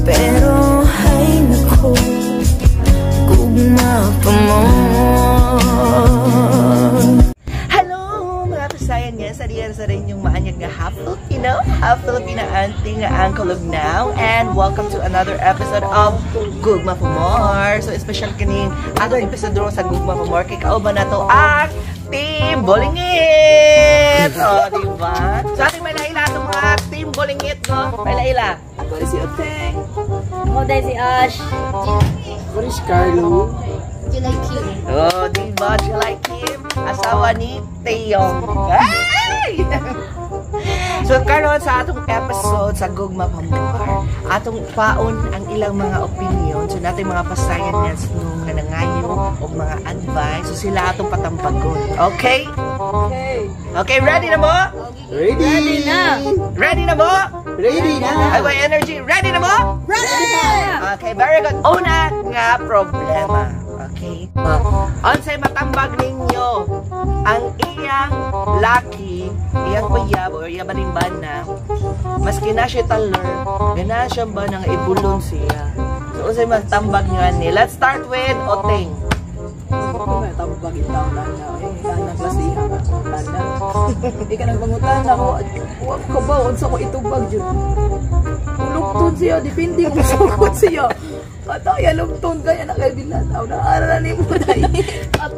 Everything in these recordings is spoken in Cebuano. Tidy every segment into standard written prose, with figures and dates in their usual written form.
Pero ay nako, gugma pa more. Hello mga kasayan nga sa diyan sa rin yung maanyag nga half Filipino, half Filipina auntie nga Uncle now, and welcome to another episode of Gugma for More. So special kining atong episode ro sa Gugma for More kay kauban nato ang Team Bolingit! Oh, di ba? So ating may laila atong mga Team Bolingit, no? May laila. Ako rin si Oteng. Ako din si Ash. Ako rin si Carlo. July Q. Oh, di ba? July Kim, asawa ni Teong. Ay! So karon sa atong episode sa Gugma Pa More, atong paon ang ilang mga opinion. So natin mga pasayan yan sa nung nga nangayo og mga advice. So sila atong patambagon. Okay? Okay. Okay, ready na mo? Ready? Ready na. Ready na mo? Ready na! Ay, may energy. Ready na mo? Ready! Okay, very good. Una nga problema. Okay? Unsay matambag ninyo ang iyang laki, iyang uyab or iyang balimbana, maski na siya taler, gana siya ba nang ibulon siya. So, unsay matambag niyo ani? Let's start with Oteng. Ako nga, tambag itaw na na. Eh, na klasiha nga. Tana. Di ka nagpangutan ako. Wa ka ba? Unsa ko itubag jud. Lugton siya. Depende kung sugod siya. Atay, lugton kaya na kay bilan. Aw na ara na nimo dai. At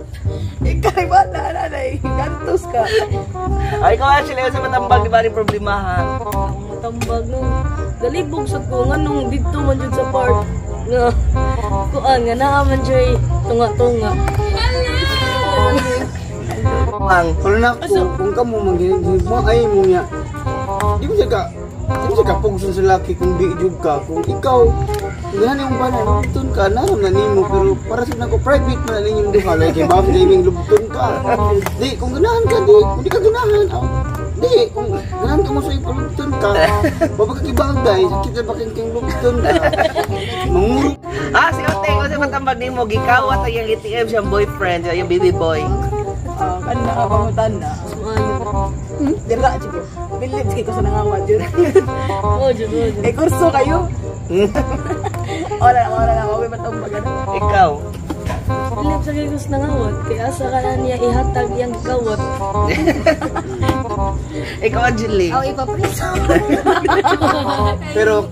ikay ba na na dai. Gantos ka. Ay, ikaw actually, unsay matambag di ba rin problema ha? Ang matambag nung galibog sa ko nga nung didto man jud sa park nga kuan nga naa man jud tunga-tunga. Ang Wala na ako, kung ka mo manghinig mo, ay mo niya. Di mo siya kapugson sa laki kung di jud ka. Kung ikaw, ganahan yung bana, lugton ka, naram na nimo, pero para sa nako, private man na ninyong duha, like, kay bakit gaming lugton ka. Di, kung ganahan ka, di, kung di ka ganahan, ah, di, kung ganahan ka mo sa ipalugton ka, baba ka kibagay, sakit na bakin kang lugton ka. Manguro Ah, si Oteng, unsay matambag nimo gikawat ang iyang ATM siyang boyfriend, yung baby boy. Ah, kan na pangutan na. Maayo. Dira jud. Bilib kay ko sa nangawat jud. Oh, jud, oh, jud. Eh kurso kayo. Wala na, wala na. Okay, matambag ano. Ikaw. Bilib sa kay gusto nangawat kay asa ka na niya ihatag iyang gikawat. Ikaw, Angeli. Oh, ipapriso. Pero,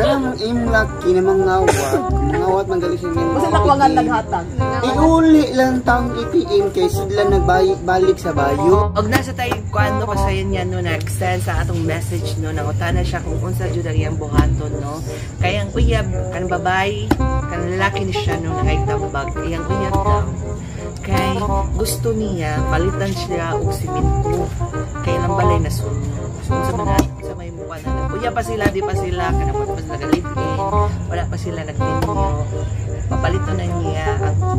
kanang imong laki na mangawat, mangawat man gali siya nimo. Basta nakwangan naghatag. Iuli lang tang ATM kay sila nagbalik sa bayo. Og nasa tayo kuan no pasayon niya no nag-send sa atong message no, nangutana siya kung unsa jud ang iyang buhaton no kay ang uyab kan babae kan lalaki ni siya no nangaytambag iyang uyab daw kay gusto niya palitan siya og simento kay ilang balay na sunog. So unsa man na sa may mukha na uyab pa sila, di pa sila kanang wala pa sila nag-live-in, wala pa sila nagminyo, papaliton na niya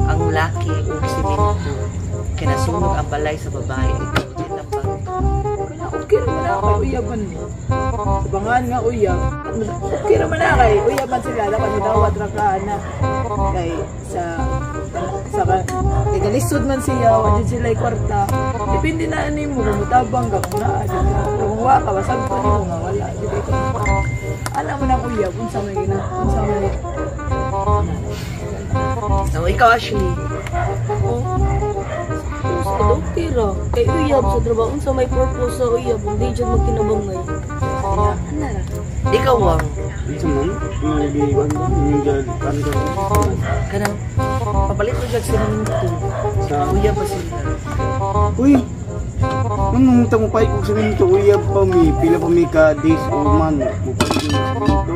ang laki og simento kay nasunog ang balay sa babae. Ikaw, tambag? Kana okay ra man na kay uyaban mo. Sabangan nga uyab. Okay ra man na kay uyaban sila dapat midawat ra ka na kay sa kay galisod man siya, wa jud sila kwarta. Depende na nimo kung mutabang ka kung naa jud ka. Pero kung wa ka basagto nimo nga wala jud kay. Alam mo nang uyab unsa may gina unsa may So, ikaw, Ashley. Oh. Sa okay ra. Kay uyab sa trabaho unsa may purpose sa uyab kung di jud magkinabangay. Ana ra. Ikaw, Wang. Unsa man? Yung giwan ba? Yung kan ka. Kanang papalit mo dyan simento. Sa Uyab pa sila. Uy. Nung nung mo pa og semento uyab pa mi, pila pa mi ka days or month mo pa og semento.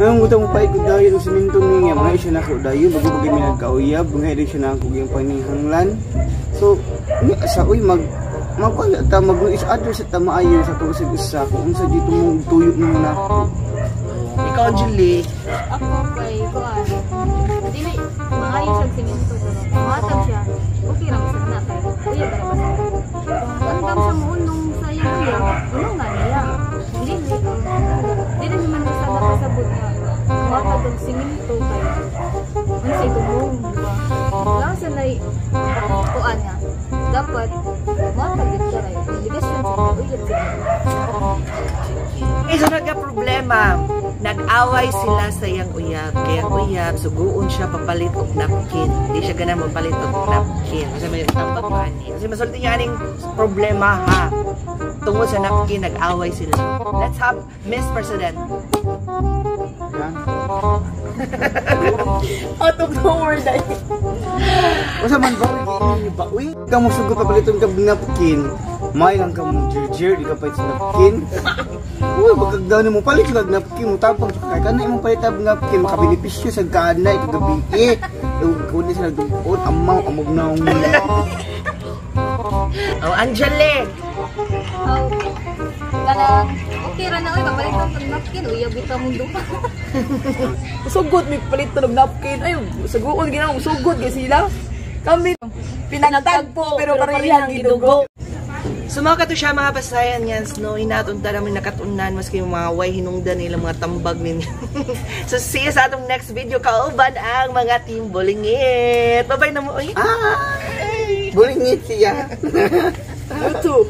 Nung mo pa og dayon og semento niya, mga siya nako dayon bago pa mi nagkauyab, mga siya nako yung panihanglan. So, ni sa uy mag magkuan ta mag each other sa tamaayo sa tuwa sa usa kung unsa dito mo tuyo nimo na. Ikaw, Julie. Ako kay kuan. Dili maayo sa simento pero kung matag siya, okay ra man na kay uyab ra ba siya. Kung andam siya mounong sa iyang uyab, unong nga niya. Dili dili naman sa nakasabot nga matag og simento kay unsay tumong, di ba? Lang sa nay kuan nga dapat matag gid siya kay obligasyon sa uyab siya. May sunod nga problema. Nag-away sila sa iyang uyab. Kaya ang uyab, suguon siya papalit og napkin. Di siya gana mopalit og napkin. Kasi may tambag man ni. Kasi masulti niya aning problema ha. Tungod sa napkin, nag-away sila. Let's have Miss President. Yan. Out of nowhere dahil. Unsa man ba uy ba uy ka mo sugot papaliton ka napkin. May lang ka mo jirjir di ka palit sa napkin. Uy, bagagdaw mo palit sa napkin mo tapang kay kana imong palit og napkin makabenepisyo sa kana kagabi eh. Ug kundi sa nagduot amaw amog naong. Oh, Angelique! Oh, kanang okay ra na oy papalit og napkin uyab bitaw mong duha. Sugot may palit og napkin. Ay, suguon gina sugod kay sila. Kami pinagtagpo pero parehang gidugo. So mga kato siya mga pasayan yan, no, inatunta namin nakatunan maski yung mga way hinungdan nila mga tambag ninyo. So see you sa atong next video, kauban ang mga team Bulingit. Bye-bye na mo. Uy. Ay! Bulingit siya. YouTube.